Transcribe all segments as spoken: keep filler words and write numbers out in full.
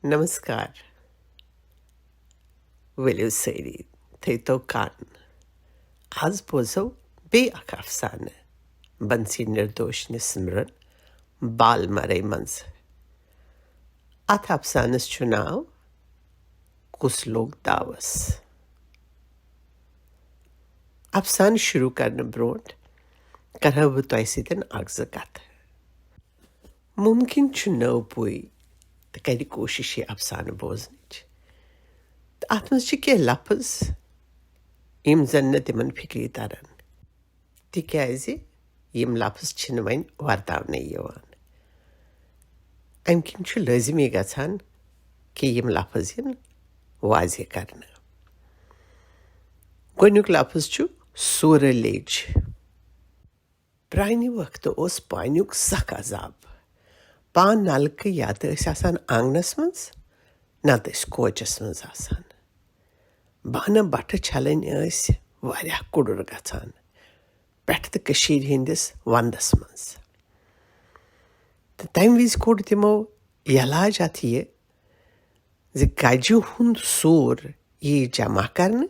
نمسکار۔ ؤلِو سٲری، تھٲیتو کان۔ آز بوزو بیٚیہِ اکھ افسانہٕ بنسی نِردوشنہِ سٕنٛدرن بالمرے منٛز۔ اتھ افسانس چھُ ناو کُس لوٚگ داوس۔ افسانہٕ شروع کرنہٕ برونٛٹھ کرہو بہٕ تۄہہِ سۭتۍ اکھ زٕ کتھٕ۔ مُمکِن چھُ نٔو پُے تہٕ کَرِ کوٗشِش یہِ افسانہٕ بوزنٕچ۔ تہٕ اَتھ منٛز چھِ کینٛہہ لفظ، یِم زَن نہٕ تِمَن فِکرِ تَرَن، تِکیٛازِ یِم لفظ چھِنہٕ وۄنۍ ورتاونَے یِوان۔ اَمہِ کِنۍ چھُ لٲزمی گژھان کہِ یِم لفظ یِن واضح کرنہٕ۔ گۄڈٕنیُک لفظ چھُ سورٕ لیٚج۔ پرانہِ وقتہٕ اوس پانیُک سخ عذاب۔ پان نلکہٕ یا تہٕ ٲسۍ آسان آنگنس منٛز، نتہٕ ٲسۍ کوچس منٛز آسان۔ بانہٕ بٹھٕ چھلٕنۍ ٲسۍ واریاہ کُڑُر گژھان، پٮ۪ٹھٕ تہٕ کٔشیٖرِ ہٕنٛدِس ونٛدس منٛز۔ تہٕ تمہِ وِزِ کوٚڑ تِمو علاج اتھ یہِ زِ گجہِ ہُنٛد سوٗر یی جمع کرنہٕ،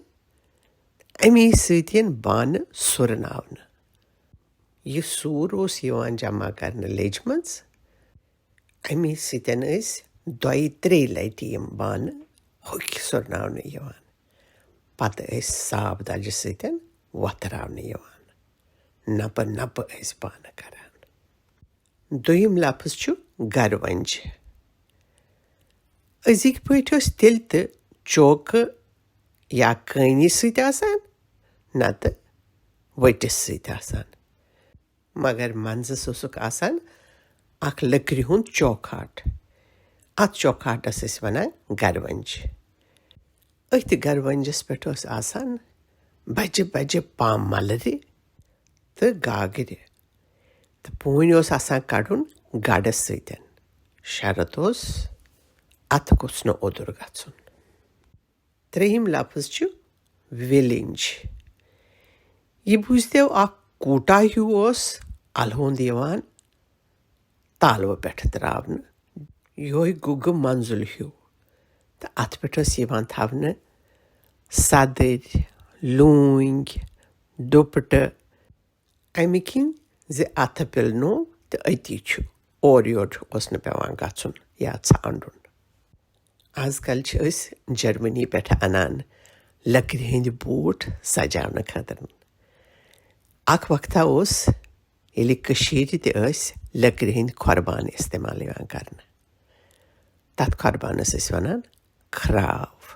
امی سۭتۍ یِن بانہٕ سُرناونہٕ۔ یہِ سوٗر اوس یِوان جمع کرنہٕ لیٚجہِ منٛز۔ امی سۭتۍ ٲسۍ دۄیہِ ترٛیٚیہِ لٹہِ یِم بانہٕ ہوٚکھۍ سُرناونہٕ یِوان۔ پتہٕ ٲسۍ صاف دجہِ سۭتۍ وۄتھراونہٕ یِوان۔ نپہٕ نپہٕ ٲسۍ بانہٕ کران۔ دوٚیِم لفظ چھُ گروَنجہِ۔ أزِکۍ پٲٹھۍ ٲسۍ تیٚلہِ تہِ چوکہٕ یا کٲنی سۭتۍ آسان، نتہٕ ؤٹِس سۭتۍ آسان۔ مگر منٛزس اوسُکھ آسان اکھ لٔکرِ ہُنٛد چوکھاٹ۔ اتھ چوکھاٹس ٲسۍ ونان گروَنجہِ۔ أتھۍ گروَنجس پٮ۪ٹھ ٲس آسان بجہِ بجہِ پامہٕ ملرِ تہٕ گاگرِ۔ تہٕ پوٗنۍ اوس آسان کڑُن گڑس سۭتۍ۔ شرط اوس، اتھٕ گوٚژھ نہٕ اوٚدُر گژھُن۔ ترٛیٚیِم لفظ چھُ وِلِنج۔ یہِ بوٗزتو، اکھ کوٗٹا ہیوٗ اوس الہٕ ہُنٛد یِوان تالوٕ پٮ۪ٹھٕ تراونہٕ، یِہوٚے گُگہٕ منزُل ہیوٗ۔ تہٕ اتھ پٮ۪ٹھ ٲس یِوان تھاونہٕ سدٕرۍ، لوٗنٛگۍ، ڈُپٹہٕ۔ امہِ کِنۍ زِ اتھٕ پِلنو تہٕ أتی چھُ، اورٕ یورٕ اوس نہٕ پٮ۪وان گژھُن یا ژھانٛڈُن۔ از کل چھِ أسۍ جرمنی پٮ۪ٹھٕ انان لٔکرِ ہٕنٛدۍ بوٗٹھ سجاونہٕ خٲطرٕ۔ اکھ وقتا اوس، ییٚلہِ کٔشیٖرِ تہِ ٲسۍ لٔکرِ ہٕنٛدۍ کھۄربان استعمال یِوان کرنہٕ۔ تتھ کھۄربانس ٲسۍ ونان کھراو۔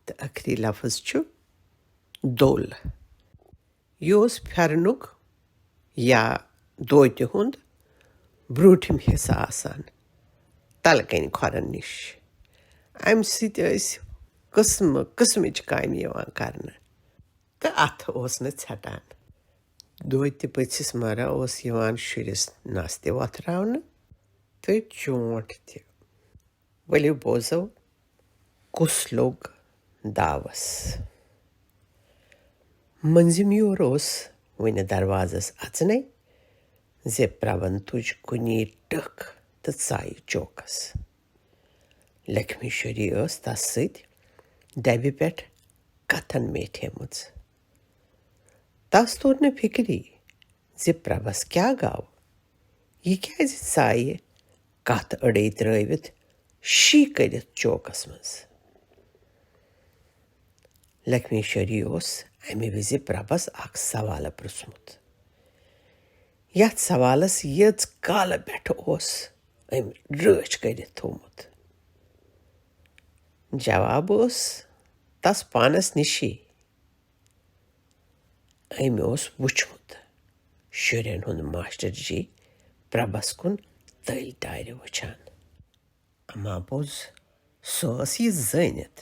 تہٕ ٲخری لفظ چھُ دوٚل۔ یہِ اوس پھٮ۪رنُک یا دوتہِ ہُنٛد برٛوٗنٛٹھِم حصہٕ آسان، تلہٕ کنہِ کھۄرن نِش۔ امہِ سۭتۍ ٲسۍ قٕسمہٕ قٕسمٕچ کامہِ یِوان کرنہٕ، تہٕ اتھٕ اوس نہٕ ژھٮ۪ٹان۔ دوتہِ پٔژھِس مرا اوس یِوان شُرِس نس تہِ وۄتھراونہٕ تہٕ چونٛٹھ تہِ۔ ؤلِو بوزو، کُس لوٚگ داوس؟ مٔنٛزِم یور اوس وُنہِ دروازس اژنَے زِ پرٛبن تُج کُنی ٹٕکھ تہٕ ژایہِ چوکس۔ لکھمیشوری ٲس تس سۭتۍ ڈبہِ پٮ۪ٹھ کتھن میٹھیمٕژ۔ تس توٚر نہٕ فِکری زِ پرٛبس کیٛاہ گوٚو۔ یہِ کیٛازِ ژایہِ کتھ أڑے ترٲوِتھ شی کٔرِتھ چوکس منٛز؟ لکھمیشوری اوس امہِ وِزِ پرٛبس اکھ سوالہٕ پرٛژھمُت۔ یتھ سوالس ییٖژ کالہٕ پٮ۪ٹھٕ اوس أمۍ رٲچھ کٔرِتھ تھوٚومُت۔ جواب اوس تس پانس نِشی۔ أمۍ اوس وُچھمُت شُرٮ۪ن ہُنٛد ماسٹر جی پرٛبس کُن تٔلۍ ٹارِ وُچھان۔ اما پوٚز، سۄ ٲس یہِ زٲنِتھ۔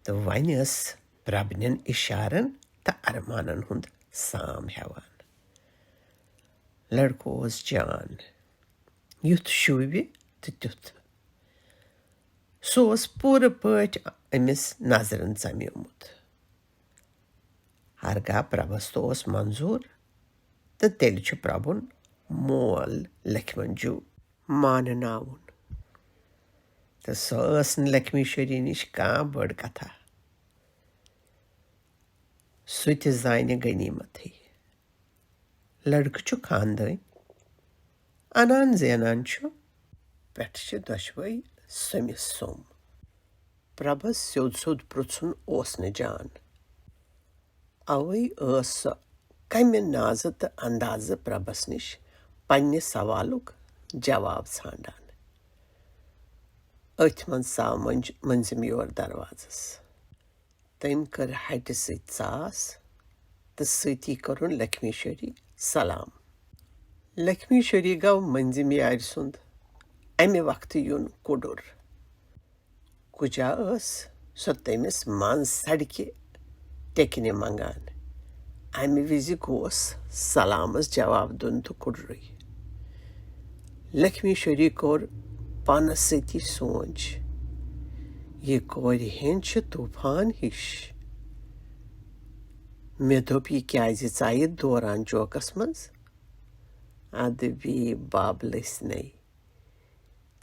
تہٕ وۄنۍ ٲس پرٛبنٮ۪ن اِشارن تہٕ ارمانن ہُنٛد سام ہٮ۪وان۔ لڑکہٕ اوس جان، یُتھ شوٗبہِ تہٕ تیُتھ۔ سُہ اوس پوٗرٕ پٲٹھۍ أمِس نظرن ژمیومُت۔ ہرگاہ پرٛبس تہٕ اوس منظوٗر، تہٕ تیٚلہِ چھُ پرٛبُن مول لکھمنجوٗ مانناوُن۔ تہٕ سۄ ٲس نہٕ لکھمیشوری نِش کانٛہہ بٔڑ کتھا۔ سُہ تہِ زانہِ غنیٖمتٕے۔ لڑکہٕ چھُ خاندٲنۍ، انان زینان چھُ، پٮ۪ٹھٕ چھِ دۄشوے سٔمِس سوٚم۔ پرٛبھس سیوٚد سیوٚد پرٛژھُن اوس نہٕ جان۔ اوے ٲس سۄ کمہِ نازٕ تہٕ اندازٕ پرٛبھس نِش پننہِ سوالُک جواب ژھانڈان۔ أتھۍ منٛز ژاو مٔنٛزۍ-، مٔنٛزِم یور دروازس۔ تٔمۍ کٔر ہٹہِ سۭتۍ ژاس تہٕ سۭتی کوٚرُن لکھمیشوری سلام۔ لکھمیشوری گوٚو مٔنٛزِم یارِ سُنٛد امہِ وقتہٕ یُن کُڈُر۔ کُجا ٲس سۄ تٔمِس منٛز سڑکہِ ٹیٚکنہِ منٛگان۔ امہِ وِزِ گوس سلامس جواب دیُن تہٕ کُڈرُے۔ لکھمیشوری کوٚر پانس سۭتی سونٛچ، "یہِ کورِ ہیٚنٛد چھِ طوفان ہِش۔ مےٚ دوٚپ، یہِ کیازِ ژایہِ دوران چوکس منٛز؟ ادٕ بی بابلٕسۍ نے،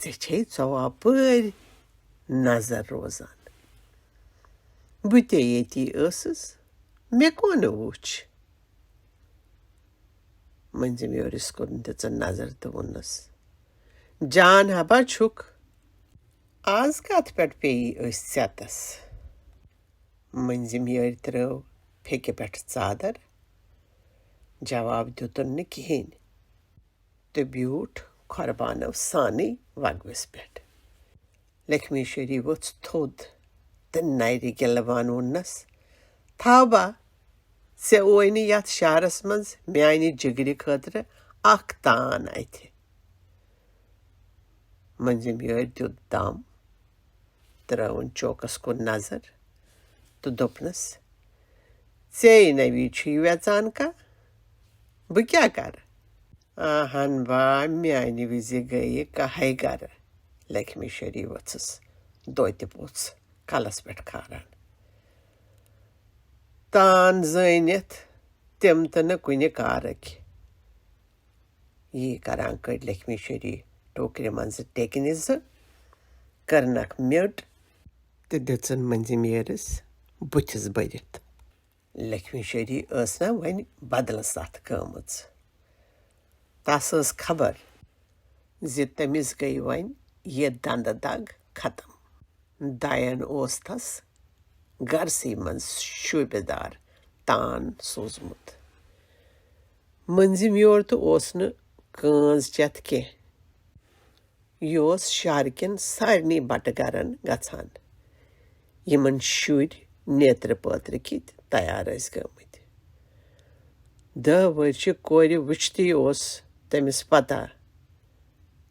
ژےٚ چھے ژۄواپٲرۍ نظر روزان۔ بہٕ تہِ ییٚتی ٲسٕس، مےٚ کونہٕ وُچھ؟" مٔنٛزِم یورِس کوٚرُن دِژٕن نظر تہٕ ووٚننَس، "جان ہبا چھُکھ، از کتھ پٮ۪ٹھ پیٚیی أسۍ ژٮ۪تس؟" مٔنٛزِم یٲرۍ ترٲو پھیٚکہِ پٮ۪ٹھ ژادر، جواب دیُتُن نہٕ کِہیٖنۍ تہٕ بیوٗٹھ کھۄربانو سانٕے وگوِس پٮ۪ٹھ۔ لکھمیشوری ؤژھ تھوٚد تہٕ نرِ گِلہٕ وان ووٚننَس، "تھاو با، ژےٚ اوے نہٕ یتھ شہرس منٛز میانہِ جگرِ خٲطرٕ اکھ تان اتھِ۔" مٔنٛزِم یٲرۍ دیُت دم، ترٲوٕن چوکس کُن نظر تہٕ دوٚپنس، "ژے نوی چھُے وٮ۪ژان کانٛہہ؟ بہٕ کیٛاہ کرٕ؟ آہن با، میانہِ وِزِ گٔیہِ کاہے گرٕ۔" لکھمیشوری ؤژھٕس دوتہِ پوٚژھ کلس پٮ۪ٹھ کھاران۔ تان زٲنِتھ تِم تہٕ نہٕ کُنہِ کارٕکۍ۔ یی کران کٔڑۍ لکھمیشوری ٹوکرِ منٛزٕ ٹیٚکنہِ زٕ، کٔرنکھ میٔٹ تہٕ دِژٕن مٔنٛزِم یٲرِس بُتھِس بٔرِتھ۔ لکھمیشوری ٲس نا وۄنۍ بدلہٕ ستھ گٔمٕژ۔ تس ٲس خبر زِ تٔمِس گٔیہِ وۄنۍ یہِ دندٕ دگ ختم۔ داین اوس تس گرسٕے منٛز شوٗبہِ دار تان سوٗزمُت۔ مٔنٛزِم یور تہٕ اوس نہٕ کٲنٛز چٮ۪تھ کینٛہہ۔ یہِ اوس شہرٕ کٮ۪ن سارنٕے بٹہٕ گرن گژھان، یِمن شُرۍ نیترٕ پٲترٕ کِتۍ تیار ٲسۍ گٔمٕتۍ۔ دَہ ؤرشہِ کورِ وٕچھتٕے اوس تٔمِس پتہ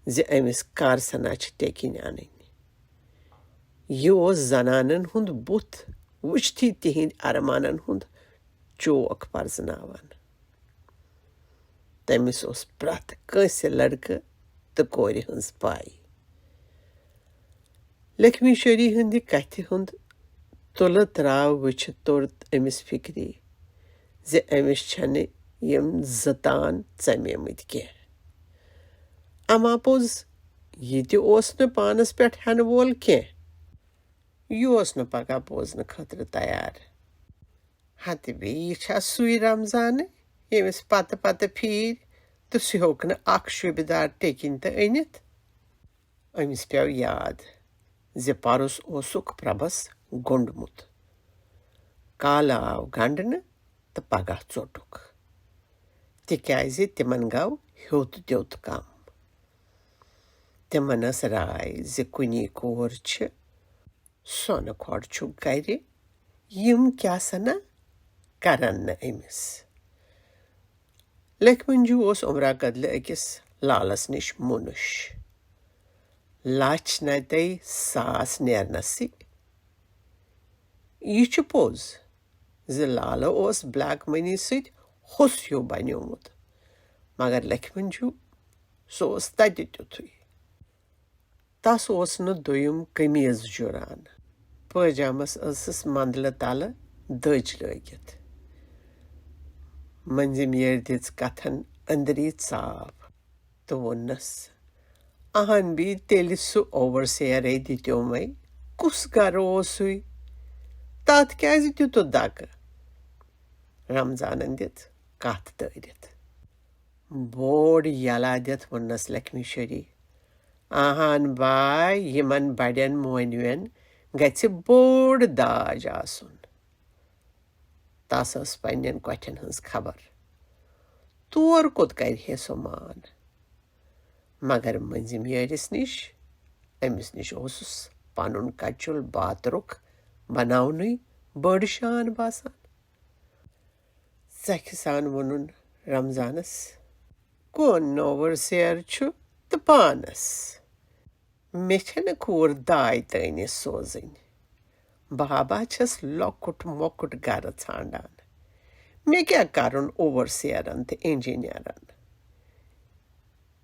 زِ أمِس کر سنا چھِ ٹیٚکِنۍ اَنٕنۍ۔ یہِ اوس زنانن ہُنٛد بُتھ وٕچھتٕے تِہنٛدۍ ارمانن ہُنٛد چوک پرزناوان۔ تٔمِس اوس پرٛٮ۪تھ کٲنٛسہِ لڑکہٕ تہٕ کورِ ہٕنٛز پَے۔ لکھمیشوری ہٕنٛدِ کتھِ ہُنٛد تُلہٕ تراو وٕچھِتھ توٚر أمِس فِکرِ زِ أمِس چھنہٕ یِم زٕ تان ژَمیمٕتۍ کینٛہہ۔ اما پوٚز، یہِ تہِ اوس نہٕ پانس پٮ۪ٹھ ہٮ۪نہٕ وول کینٛہہ۔ یہِ اوس نہٕ پگاہ بوزنہٕ خٲطرٕ تیار۔ ہتہٕ بیٚیہِ، یہِ چھا سُے رمضانہٕ، ییٚمِس پتہٕ پتہٕ پھیٖرۍ تہٕ سُہ ہیوٚک نہٕ اکھ شوٗبہِ دار ٹیٚکِنۍ تہٕ أنِتھ؟ أمِس پیوٚو یاد زِ پرُس اوسُکھ پرٛبس گوٚنٛڈمُت۔ کالہٕ آو گنٛڈنہٕ تہٕ پگاہ ژوٚٹُکھ، تِکیازِ تِمن گوٚو ہیوٚت دیوٚت کم۔ تِمن ٲس راے زِ کُنی کور چھِ، سۄنہٕ کھۄڑ چھُ گرِ، یِم کیٛاہ سنا کرن نہٕ أمِس۔ لیکھٕ منجو اوس عمرہ کدلہٕ أکِس لالس نِش مُنُش۔ لچھ نتے ساس نیرنسٕے۔ یہِ چھُ پوٚز زِ لالہٕ اوس بلیک منی سۭتۍ ہوٚس ہیوٗ بنیومُت، مگر لیکھٕ منجو سُہ اوس تتہِ تیُتھُے۔ تس اوس نہٕ دوٚیُم قمیٖض جُران۔ پٲجامس ٲسٕس مندلہٕ تلہٕ دٔج لٲگِتھ۔ مٔنٛزِم یٲرۍ دِژ کتھن أنٛدری ژاپھ تہٕ ووٚننس، اہن بی، تیٚلہِ سُہ اوور سیرے دِتیومے۔ کُس گرٕ اوسُے؟ تتھ کیازِ دِتُتھ دکہٕ؟ رمضانن دِژ کتھ دٲرِتھ۔ بوٚڑ یلا دِتھ ووٚننس لکھمی شری، اہن باے، یِمن بڑٮ۪ن مونوٮ۪ن گژھِ بوٚڑ داج آسُن۔ تس ٲس پننٮ۪ن کۄٹھٮ۪ن ہٕنٛز خبر۔ تور کوٚت کرِ ہے سۄ مان؟ مگر مٔنٛزِم یٲرِس نِش، أمِس نِش اوسُس پنُن کچُل باترُک بناونُے بٔڑ شان باسان۔ ژکھِ سان ووٚنُن رمضانس، کون نوٚوُر سیر چھُ تہٕ پانس۔ مےٚ چھَنہٕ کوٗر داے تٲنِس سوزٕنۍ۔ بابا چھَس لۄکُٹ مۄکُٹ گرٕ ژھانڈان۔ مےٚ کیٛاہ کرُن اوور سیرن تہٕ انجینئرن؟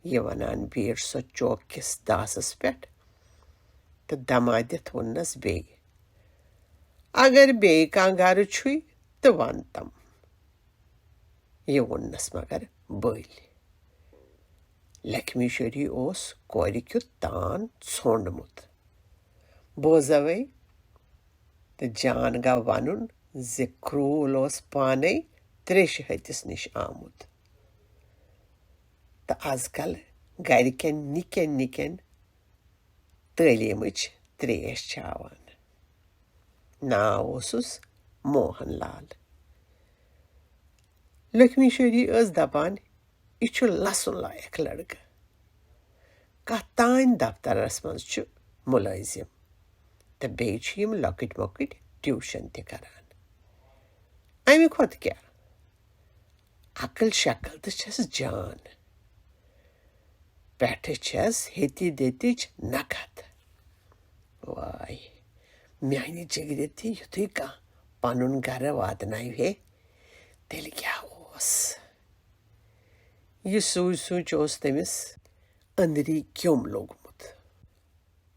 یہِ ونان بیٖٹھ سۄ چوک کِس داسس پٮ۪ٹھ تہٕ دما دِتھ ووٚننس بیٚیہِ، اگر بیٚیہِ کانٛہہ گرٕ چھُے تہٕ ون تم۔ یہِ ووٚننس مگر بٔلۍ۔ لکھمی شری اوس کورِ کیُتھ تان ژھونڈمُت۔ بوزوے تہٕ جان گوٚو ونُن زِ کرٛوٗل اوس پانے تریشہِ ہتِس نِش آمُت تہٕ از کل گرِکٮ۪ن نِکٮ۪ن نِکٮ۪ن تعلیمٕچ تریش چاوان۔ ناو اوسُس موہن لال۔ لکھمی شری ٲس دپان، یہِ چھُ لسُن لایق لڑکہٕ۔ کتھ تانۍ دفترس منٛز چھُ مُلٲزِم تہٕ بیٚیہِ چھِ یِم لۄکٕٹۍ مۄکٕٹۍ ٹیوشن تہِ کران۔ امہِ کھۄتہٕ کیٛاہ؟ عقل شکل تہٕ چھس جان، پٮ۪ٹھٕ چھس ہیٚتہِ دِتِچ نکھت۔ واے، میانہِ جگرِ تہِ یُتھُے کانٛہہ پنُن گرٕ واتناوِ ہے، تیٚلہِ کیٛاہ اوس؟ یہِ سوٗنٛچ سوٗنٛچ اوس تٔمِس أنٛدری کیوٚم لوٚگمُت۔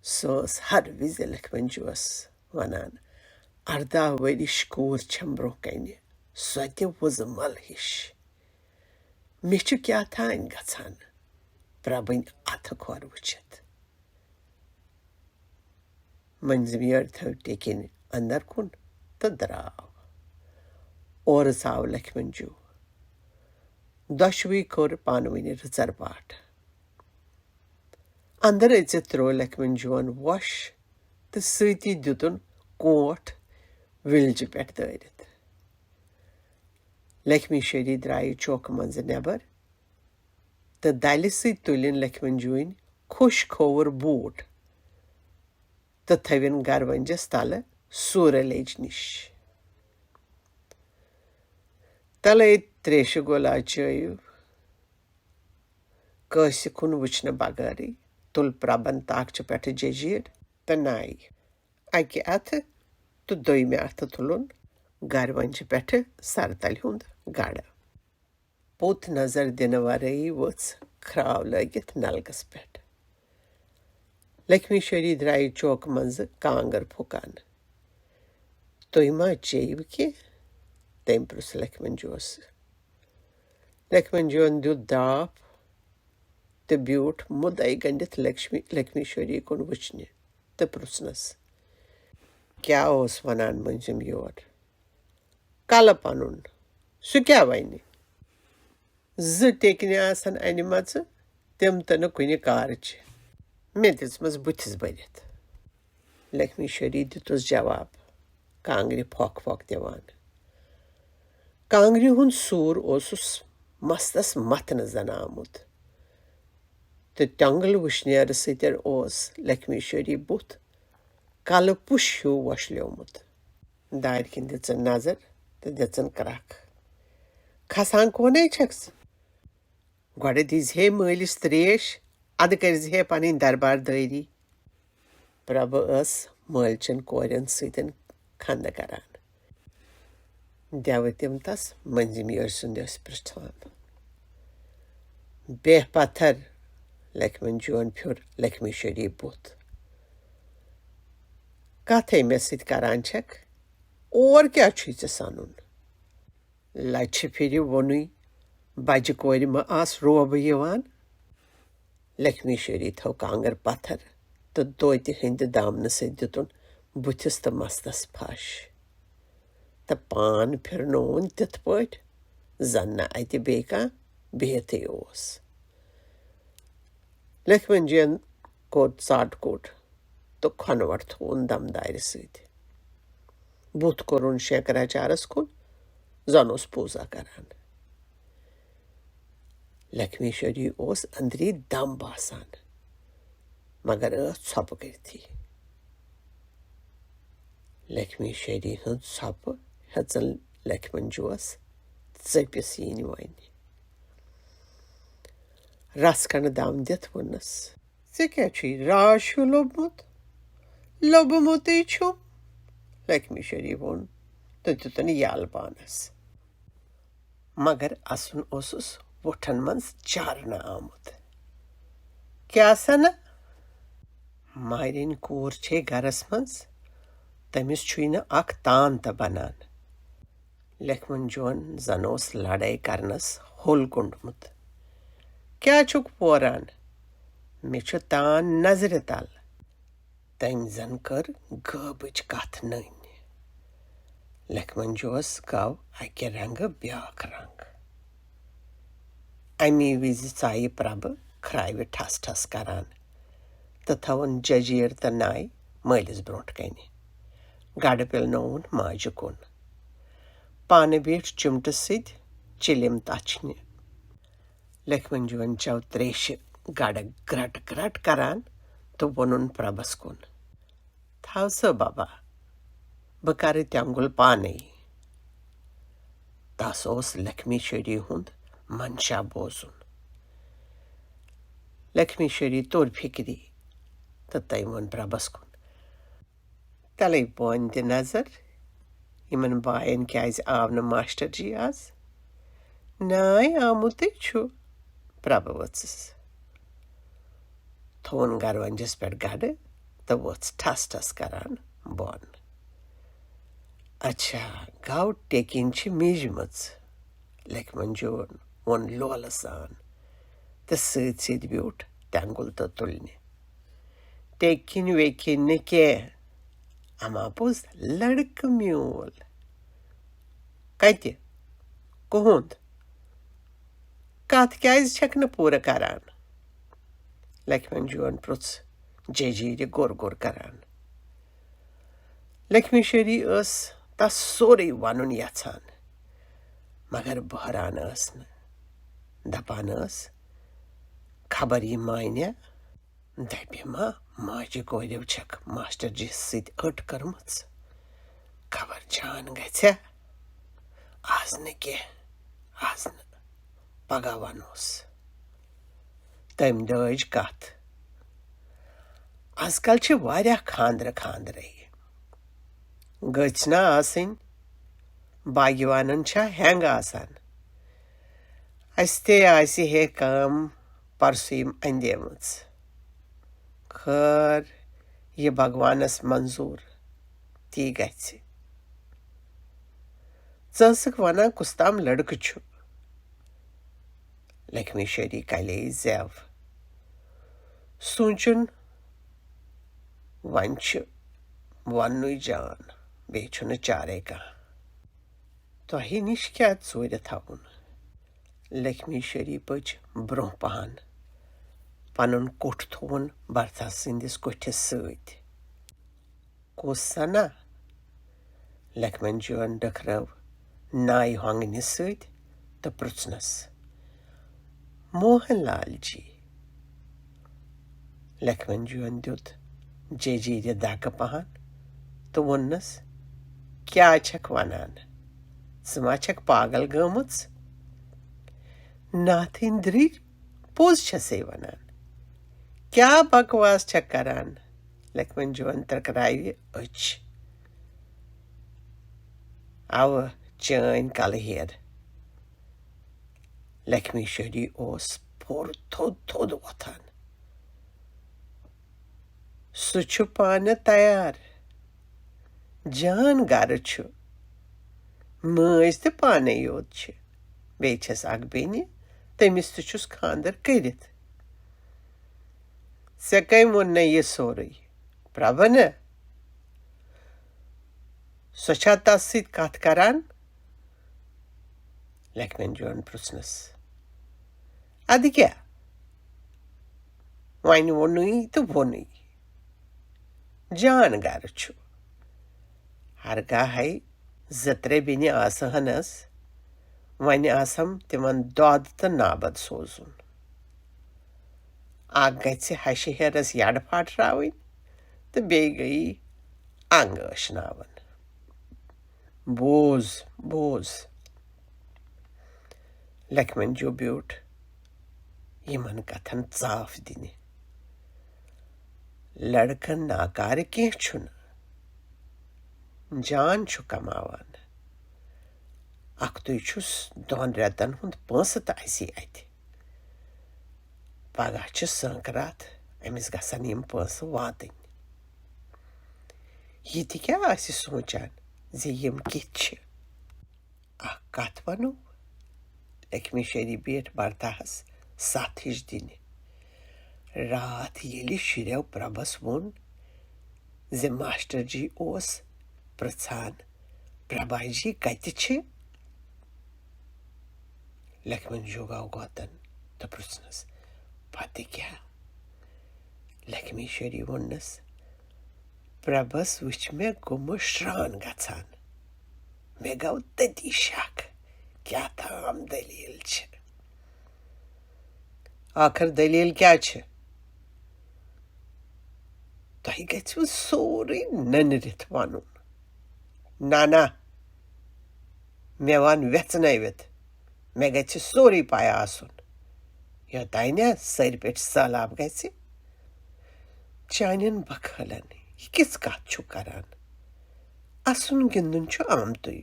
سۄ ٲس ہر وِزِ لکھمنجوس ونان، ارداہ ؤرِش کوٗر چھم برونٛہہ کنہِ، سۄ تہِ وُزٕ مل ہِش۔ مےٚ چھُ کیٛاہ تام گژھان پرٛبٕنۍ اَتھٕ کھۄر وٕچھِتھ۔ مٔنٛزِم یٲرۍ تھٲو ٹیٚکِنۍ اندر کُن تہٕ درٛاو۔ اورٕ ژاو لکھمنجو۔ دۄشوٕے کوٚر پانہٕ ؤنۍ رٕژر پاٹھ۔ اندر أژِتھ ترٛوو لکھمنجوہن وۄش تہٕ سۭتی دِتُن کونٛٹھ وِلجہِ پٮ۪ٹھ دٲرِتھ۔ لکھمی شری درٛایہِ چوکہٕ منٛزٕ نٮ۪بر تہٕ دلہِ سۭتۍ تُلِن لکھمنجوٕنۍ خۄش کھووُر بوٗٹھ تہٕ تھٲوِن گروَنجس تلہٕ سوٗرٕ لیٚجہِ نِش۔ تلے تریشہِ گولا چٲیِو۔ کٲنٛسہِ کُن وٕچھنہٕ بغٲرٕے تُل پرٛبن تاکچہِ پٮ۪ٹھٕ جٔجیٖر تہٕ نایہِ اَکہِ اَتھٕ تہٕ دوٚیمہِ اَتھٕ تُلُن گروَنجہِ پٮ۪ٹھٕ سرتلہِ ہُنٛد گڑٕ۔ پوٚت نظر دِنہٕ ورٲیی ؤژھ کھراو لٲگِتھ نلکس پٮ۪ٹھ۔ لکھمی شری درٛایہِ چوکہٕ منٛزٕ کانٛگٕر پھُکان۔ "تُہۍ ما چیٚیِو کینٛہہ؟" تٔمۍ پرُژھ لکھمنجوس۔ لکھمنجوہن دیُت داپھ تہٕ بیوٗٹھ مُدعے گٔنٛڈِتھ لکشمی، لکھمی شری کُن وٕچھنہِ تہٕ پرُژھنس، "کیٛاہ اوس ونان مٔنٛزِم یور؟ کلہٕ پنُن، سُہ کیٛاہ ونہِ؟ زٕ ٹیٚکنہِ آسن انِمژٕ، تِم تہٕ نہٕ کُنہِ کارٕچہِ۔ مےٚ دِژمَس بُتھِس بٔرِتھ۔" لکھمی شری دِتُس جواب، کانٛگرِ پھۄکھ پھۄکھ دِوان۔ کانٛگرِ ہُنٛد سوٗر اوسُس مستس متھنہٕ زن آمُت تہٕ تٮ۪نٛگل وٕشنیرٕ سۭتۍ اوس لکھمی شری بُتھ کلہٕ پُش ہیوٗ وۄشلیومُت۔ دارِ کِنۍ دِژٕن نظر تہٕ دِژٕن کرٛکھ، "کھسان کونَے چھَکھ ژٕ؟ گۄڈٕ دیٖزِ ہے مٲلِس ترٛیش، اَدٕ کٔرۍزِ ہے پنٕنۍ دربار دٲری۔" پرٛبہٕ ٲس مٲلچٮ۪ن کورٮ۪ن سۭتۍ کھنٛدٕ کران۔ دٮ۪وٕ تِم تس مٔنٛزِم یٲرۍ سُنٛد ٲسۍ پرٛژھان۔ "بے پتھر"، لکھمن جون پھیُر لکھمی شری بُتھ۔ "کتھے مےٚ سۭتۍ کران چھکھ؟ اور کیٛاہ چھُے ژےٚ سنُن؟ لچھِ پھِرِ ووٚنُے، بجہِ کورِ ما آس روبہٕ یِوان؟" لکھمیشوری تھٲو کانٛگٕر پتھر تہٕ دوتہِ ہٕنٛدِ دامنہٕ سۭتۍ دِتُن بُتھِس تہٕ مستس پھش۔ تہٕ پان پھِرنووُن تِتھ پٲٹھۍ، زن نہٕ اتہِ بیٚیہِ کانٛہہ بِہِتھٕے اوس۔ لکھمن جین کوٚر ژاٹ کوٚٹ تہٕ کھۄنہٕ وَٹھ تھووُن دمدارِ سۭتۍ۔ بُتھ کوٚرُن شنکراچارس کُن، زن اوس پوٗزا کران۔ لکھمیشوری اوس أنٛدری دم باسان، مگر ٲس ژھۄپہٕ کٔرتھٕے۔ لکھمیشوری ہٕنٛز ژھۄپہٕ ہیژٕن لکھمن جوس ژٔپِس یِنۍ وۄنۍ۔ رس کھنٛڈ دم دِتھ ووٚننس، "ژےٚ کیٛاہ چھُے راز ہیوٗ لوٚبمُت؟ لوٚبمُتٕے چھُم۔" لکھمیشوری ووٚن تہٕ دِتُن یل پانس۔ مگر اَسُن اوسُس وُٹھن منٛز چارنہٕ آمُت۔ "کیٛاہ سنا؟ مارِنۍ کوٗر چھے گرس منٛز، تٔمِس چھُے نہٕ اکھ تان تہٕ بنان۔" لکھمن جون زن اوس لڑٲے کرنس ہوٚل گوٚنڈمُت۔ "کیٛاہ چھُکھ پوران؟ مےٚ چھُ تان نظرِ تل۔" تٔمۍ زن کٔر غٲبٕچ کتھ نٔنۍ۔ لکھمن جوس گوٚو اکہِ رنگہٕ بیاکھ رنگ۔ امی وِزِ ژایہِ پربہٕ کھراوِ ٹھس ٹھس کران تہٕ تھٲوٕن ججیٖر تہٕ ناے مٲلِس برونٛٹھ کنہِ۔ گڑٕ پِلنووُن ماجہِ کُن۔ پانہٕ بیٖٹھ چِمٹہٕ سۭتۍ چِلِم تچھنہِ۔ لکھمن جون چو تریشہِ گڑٕ گرٹ گرٹ کران تہٕ ووٚنُن پربس کُن، "تھاو سا بابا، بہٕ کرٕ تٮ۪نٛگُل پانے۔" تس اوس لکھمیشوری ہُنٛد منشا بوزُن۔ لکھمیشوری توٚر فکری تہٕ تٔمۍ ووٚن پربس کُن، "تلے بہٕ دِ نظر، یِمن باین کیٛازِ آو نہٕ ماسٹر جی آز؟" "ناے، آمُتٕے چھُ۔" پربہٕ ؤژھٕس۔ تھوٚوُن گرونجس پٮ۪ٹھ گڑٕ تہٕ ؤژھ ٹھس ٹھس کران بۄن۔ "اچھا، گوٚو ٹیٚکِنۍ چھِ میٖجمٕژ۔" لکھمن جون ووٚن لولہٕ سان تہٕ سۭتۍ سۭتۍ بیوٗٹھ تٮ۪نٛگُل تہٕ تُلنہِ۔ "ٹیٚکِنۍ ویٚکِنۍ نہٕ کینٛہہ، اما پوٚز لڑکہٕ میول۔" "کتہِ؟ کُہُنٛد؟ کتھ کیٛازِ چھکھ نہٕ پوٗرٕ کران؟" لکھمن جون پرُژھ ججیٖرِ گوٚر گوٚر کران۔ لکھمیشوری ٲس تس سورُے ونُن یژھان، مگر بہران ٲس نہٕ۔ دپان ٲس، خبر یہِ مانیا، دپہِ ما ماجہِ کوریو چھکھ ماسٹر جی سۭتۍ أٹ کٔرمٕژ۔ خبر جان گژھیا۔ از نہٕ کینٛہہ، از نہٕ، پگاہ ونوس۔ تٔمۍ دٲج کتھ۔ از کل چھِ واریاہ خاندرٕ خاندرے۔ گٔژھۍ نا آسٕنۍ، باگوانن چھا ہینگ آسان؟ اسہِ تہِ آسہِ ہے کٲم پرسُے اندیمٕژ۔ خٲر، یہِ بھگوانس منظوٗر، تی گژھِ۔ ژٕ ٲسٕکھ ونان کُس تام لڑکہٕ چھُ۔ لکھمیشوری کلے زیو۔ سونچُن، وۄنۍ چھُ وننُے جان، بیٚیہِ چھُنہٕ چارے کانٛہہ۔ تۄہہِ نِش کیٛاہ ژوٗرِ تھاوُن؟ لکھمیشوری پٔچ برونٛہہ پہن، پنُن کوٚٹھ تھووُن برتھا سٕنٛدِس کوٹھِس سۭتۍ۔ "کُس سنا؟" لکھمن جون ڈٔکھرٲو نایہِ ہۄنٛگنہِ سۭتۍ تہٕ پرُژھنس، "موہن لال جی۔" لکھمن جون دیُت جیجیرِ دکہٕ پہن تہٕ ووٚننس، "کیٛاہ چھکھ ونان؟ ژٕ ما چھکھ پاگل گٔمٕژ؟ ناتھٕنۍ درٕرۍ، پوٚز چھسے ونان۔ کیٛاہ بکواس چھکھ کران؟" لکھمن جون ترکراوِ أچھ۔ "اوٕ، چٲنۍ کلہٕ ہیر۔" لکھمیشوری اوس پھوٚر تھوٚد تھوٚد وۄتھان۔ "سُہ چھُ پانہٕ تیار۔ جان گرٕ چھُ۔ مٲج تہِ پانے یوت چھِ۔ بیٚیہِ چھس اکھ بیٚنہِ، تٔمِس تہِ چھُس خاندر کٔرِتھ۔" ژےٚ کٔمۍ ووٚن نہ یہِ سورُے؟ پرٛبھا نہ؟ سۄ چھا تس سۭتۍ کتھ کران؟ لکھمن جون پرٛژھنس۔ ادٕ کیٛاہ؟ وۄنۍ ووٚنُے تہٕ ووٚنُے۔ جان گرٕ چھُ۔ ہرگاہے زٕ ترٛےٚ بیٚنہِ آسہٕ ہنس، وۄنۍ آسم تِمن دۄد تہٕ نابد سوزُن۔ اکھ گژھِ ہشہِ ہیرس یڈٕ پھاٹراوٕنۍ تہٕ بیٚیہِ گٔیی انگ ٲشناوٕنۍ۔ بوز، بوز۔ لکھمن جو بیوٗٹھ یِمن کتھن ژاپھ دِنہِ۔ لڑکن ناکارٕ کینٛہہ چھُنہٕ۔ جان چھُ کماوان۔ اکھتُے چھُس دۄن رٮ۪تن ہُنٛد پونٛسہٕ تہٕ اَسی اَتھِ۔ پگاہ چھِ سٲنٛکراتھ، أمِس گژھن یِم پونٛسہٕ واتٕنۍ۔ یہِ تہِ کیٛاہ آسہِ سونٛچان زِ یِم کِتھۍ چھِ؟ اکھ کتھ ونو، لکھمی شریف بیٹھ برتاہس ستھ ہِش دِنہِ۔ راتھ ییٚلہِ شُرٮ۪و پرٛبھس ووٚن زِ ماسٹر جی اوس پرٛژھان، "پرٛبھا جی کتہِ چھِ؟" لکھمن جوگاو گوتن تہٕ پرٛژھنس، "پتہٕ کیٛاہ؟" لکھمی شریف ووٚننس، "پرٛبھس وٕچھ مےٚ گُمہٕ شران گژھان۔ مےٚ گوٚو تٔتی شک، کیٛاہ تام دٔلیٖل چھِ۔" "آخر دٔلیٖل کیٛاہ چھِ؟" "تۄہہِ گژھِوٕ سورُے نٔنرِتھ ونُن۔" "نہ، نہ، مےٚ ون وٮ۪ژنٲوِتھ، مےٚ گژھِ سورُے پَے آسُن، یوٚتانۍ نہٕ سٔرۍ پٮ۪ٹھ سہلاب گژھِ۔" "چانٮ۪ن بخٲلن یہِ کِژھ کتھ چھُ کران؟ اسُن گِنٛدُن چھُ آمتُے۔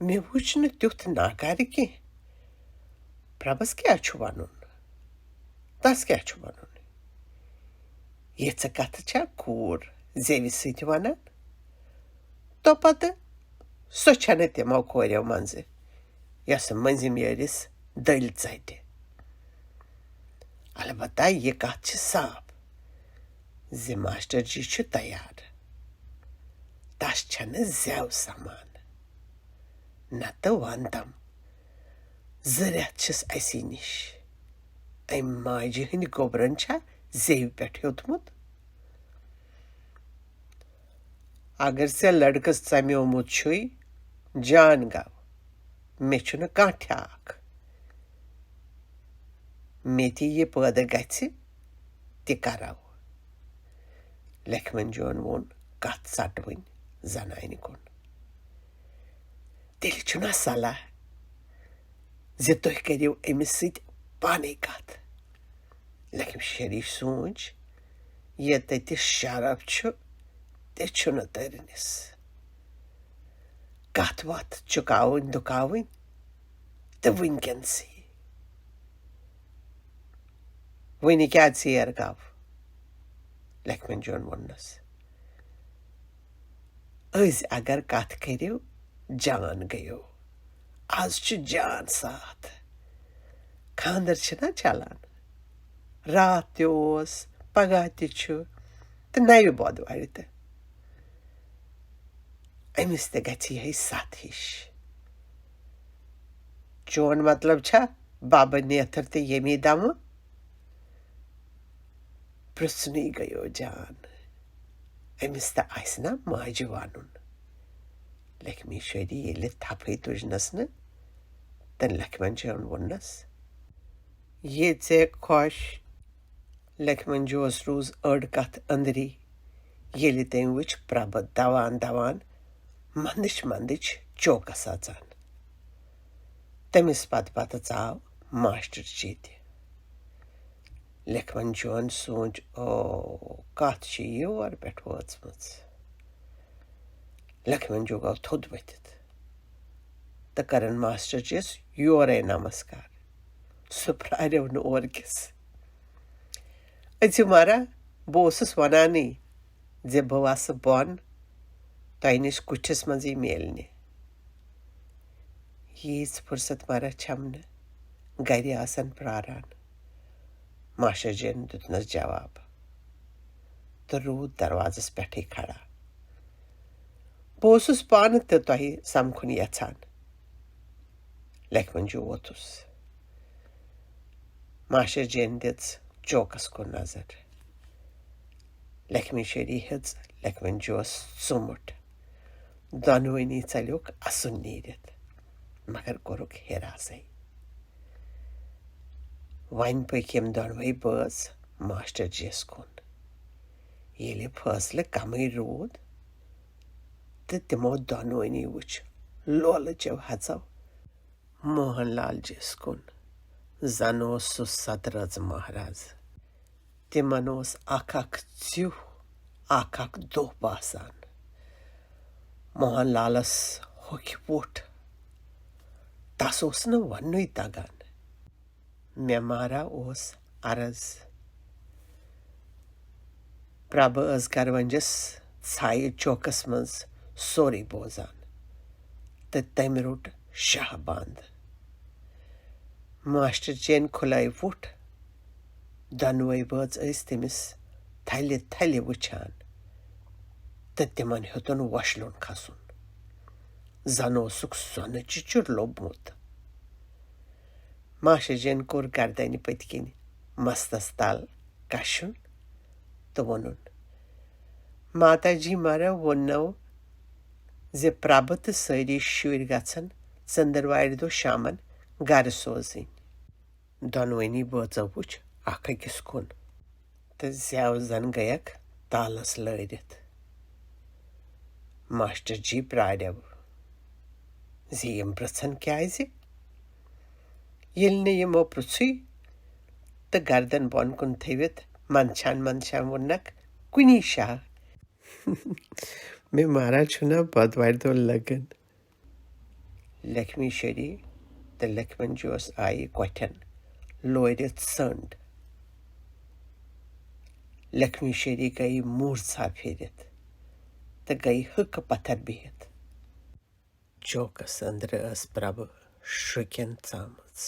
مےٚ وُچھ نہٕ تیُتھ ناکارٕ کینٛہہ۔ پرٛبھس کیٛاہ چھُ ونُن؟ تس کیٛاہ چھُ ونُن؟ یِژھٕ کتھٕ چھا کوٗر زیوِ سۭتۍ ونان؟ تو پتہٕ سۄ چھنہٕ تِمو کورٮ۪و منٛزٕ، یۄسہٕ مٔنٛزِم یٲرِس دٔلۍ ژٹہِ۔ البتہ یہِ کتھ چھِ صاف زِ ماسٹر جی چھُ تیار۔ تس چھنہٕ زٮ۪و سمان۔ نتہٕ ونتم، زٕ رٮ۪تھ چھِس اسی نِش۔ أمۍ ماجہِ ہٕنٛدۍ گوٚبرن چھا زیوِ پٮ۪ٹھ ہیوٚتمُت؟ اگر ژےٚ لڑکس ژمیومُت چھُے، جان گو، مےٚ چھُنہٕ کانٛہہ ٹھیاکھ۔ مےٚ تہِ یہِ پٲدٕ گژھِ، تہِ کرو۔" لکھمن جون ووٚن کتھ ژٹوٕنۍ زنانہِ کُن۔ "تیٚلہِ چھُنا صلاح زِ تُہۍ کٔرِو أمِس سۭتۍ پانے کتھ؟" لکھمی شریف سونٛچ، ییٚتٮ۪تھ شرف چھُ، تہِ چھُنہٕ تٔرنِس۔ کتھ وتھ چُکاوٕنۍ دُکاوٕنۍ تہٕ وٕنکیٚنسٕے۔ "وٕنہِ کیٛاہ ژیر گوٚو؟" لکھمن جون ووٚننس۔ "أزۍ اگر کتھ کٔرِو، جان گٔیو۔ از چھُ جان ساتھ۔ خانٛدر چھِنا چلان۔ راتھ تہِ اوس، پگاہ تہِ چھُ، تہٕ نوِ بۄدوارِ تہِ۔ أمِس تہِ گژھِ یِہے ستھ ہِش۔ چون مطلب چھا ببہٕ نیتھر تہٕ ییٚمی دمہٕ؟" پرٛژھنُے گٔیو جان، أمِس تہِ آسہِ نا ماجہِ ونُن۔ لکھمی شری ییٚلہِ تھپھٕے تُجنس نہٕ، تہٕ لکھمن جون ووٚننس، "یہِ ژےٚ خۄش۔" لکھمن جوس روٗز أڑ کتھ أندری، ییٚلہِ تٔمۍ وٕچھ پرٛبہٕ دوان دوان مندٕچ مندٕچ چوکس اژان۔ تٔمِس پتہٕ پتہٕ ژاو ماسٹر جی تہِ۔ لکھمن جون سونٛچ، "او، کتھ چھِ یور پٮ۪ٹھ وٲژمٕژ؟" لکھمن جو گوٚو تھوٚد ؤتھِتھ تہٕ کٔرٕن ماسٹر جِیَس یورے نمسکار۔ سُہ پھرٛاریو نہٕ اورٕ کِس۔ "أژِو مارا، بہٕ اوسُس ونانٕے زِ بہٕ وسہٕ بۄن تۄہہِ نِش کُٹھِس منٛزٕے میلنہِ۔ ییٖژ فرصت مارا چھم نہٕ، گرِ آسن پراران۔ ماشٹر جی یَن دیُتنَس جواب تہٕ روٗد دروازَس پٮ۪ٹھٕے کھڑا۔ "بہٕ اوسُس پانہٕ تہِ تۄہہِ سمکھُن یژھان۔" لکھمن جی ووتُس۔ ماشٹر جی یَن دِژ چوکس کُن نظر۔ لکھمی شیری ہیٚژ لکھمن جی یَس ژُمُٹ۔ دۄنوٕنی ژَلیوکھ اَسُن نیٖرِتھ، مگر کوٚرُکھ ہِراسَے۔ وۄنۍ پٔکۍ یِم دۄنوَے بٲژ ماشٹر جی یَس کُن۔ ییٚلہِ فٲصلہٕ کمٕے روٗد تہٕ تِمو دۄنوٕنی وٕچھ لولہٕ چیو ہَژو موہن لال جی یَس کُن۔ زن اوس سُہ ستہٕ رٲژ مہراز۔ تِمن اوس اکھ اکھ ژیوٗہ، اکھ اکھ دۄہ باسان۔ موہن لالس ہوٚکھِ وُٹھ۔ تس اوس نہٕ وننُے تگان۔ مےٚ مارا اوس عرض۔ پرٛبہٕ ٲس گروَنجَس ژھایہِ چوکس منٛز سورُے بوزان تہٕ تٔمۍ روٚٹ شاہ بنٛد۔ ماشٹر جی یَن کھُلٲوۍ وُٹھ۔ دۄنوَے بٲژ ٲسۍ تٔمِس تھلہِ تھلہِ وٕچھان تہٕ تِمن ہیوٚتُن وۄشلُن کھسُن۔ زن اوسُکھ سۄنہٕ چِچُر لوٚبمُت۔ ماشٹر جی یَن کوٚر گردنہِ پٔتۍ کِنۍ مستس تل کشُن تہٕ ووٚنُن، "ماتا جی مارا ووٚننو زِ پرٛبہٕ تہٕ سٲری شُرۍ گژھن ژٔنٛدٕروارِ دۄہ شامن گرٕ سوزٕنۍ۔" دۄنوٕنی بٲژو وُچھ اکھ أکِس کُن تہٕ زٮ۪و زن گٔیکھ تالس لٲرِتھ۔ ماشٹر جی پرٛاریو زِ یِم پرٛژھن کیازِ؟ ییٚلہِ نہٕ یِمو پرٛژھُے تہٕ گردن بۄن کُن تھٲوِتھ منٛدچھان منٛدچھان ووٚننکھ، "کُنی شاہ۔" "مےٚ مارا چھُنہ بۄدوارِ دۄہ لگان۔" لکھمی شیری تہٕ لکھمن جی یَس آیہِ کۄٹھٮ۪ن لورِتھ ژٔنٛڈ۔ لکھمی شیری گٔیہِ موٗرژا پھیٖرِتھ تہٕ گٔیہِ ہٕکہٕ پتھر بِہِتھ۔ چوکس أنٛدرٕ ٲس پرٛبہٕ شرُکٮ۪ن ژامٕژ۔